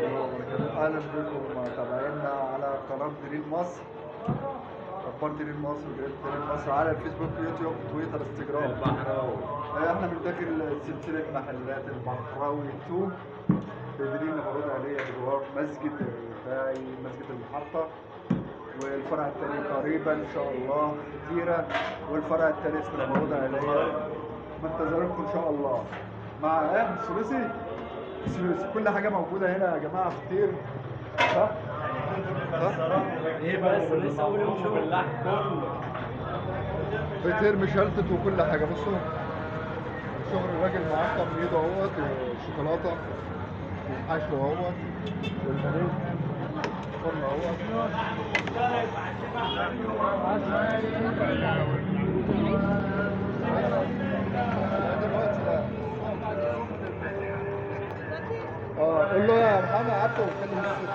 الله وبركاته. اهلا بكم متابعينا على قناة دريم مصر، اخبار دريم مصر وجريدة دريم مصر على الفيسبوك، يوتيوب، تويتر، انستجرام. البحراوي. احنا من داخل سلسلة محلات البحراوي 2 في دريم معروض عليه بجوار مسجد الرفاعي، مسجد المحطة، والفرع الثاني قريبا ان شاء الله كتيرة، والفرع الثالث في المعروض عليه منتظركم ان شاء الله مع ايه الثلاثي الثلاثي. كل حاجة موجودة هنا يا جماعة فطير، صح؟ صح؟ ايه بس لسه اول يوم شغل باللحم كله. فطير مشلتت وكل حاجة. بصوا شغل الراجل معقم ايده اهوت، والشوكولاته والحشو اهوت، والبانيه فرن اهوت. دلوقتي لا. قول له يا محمد عبده وكلم الست.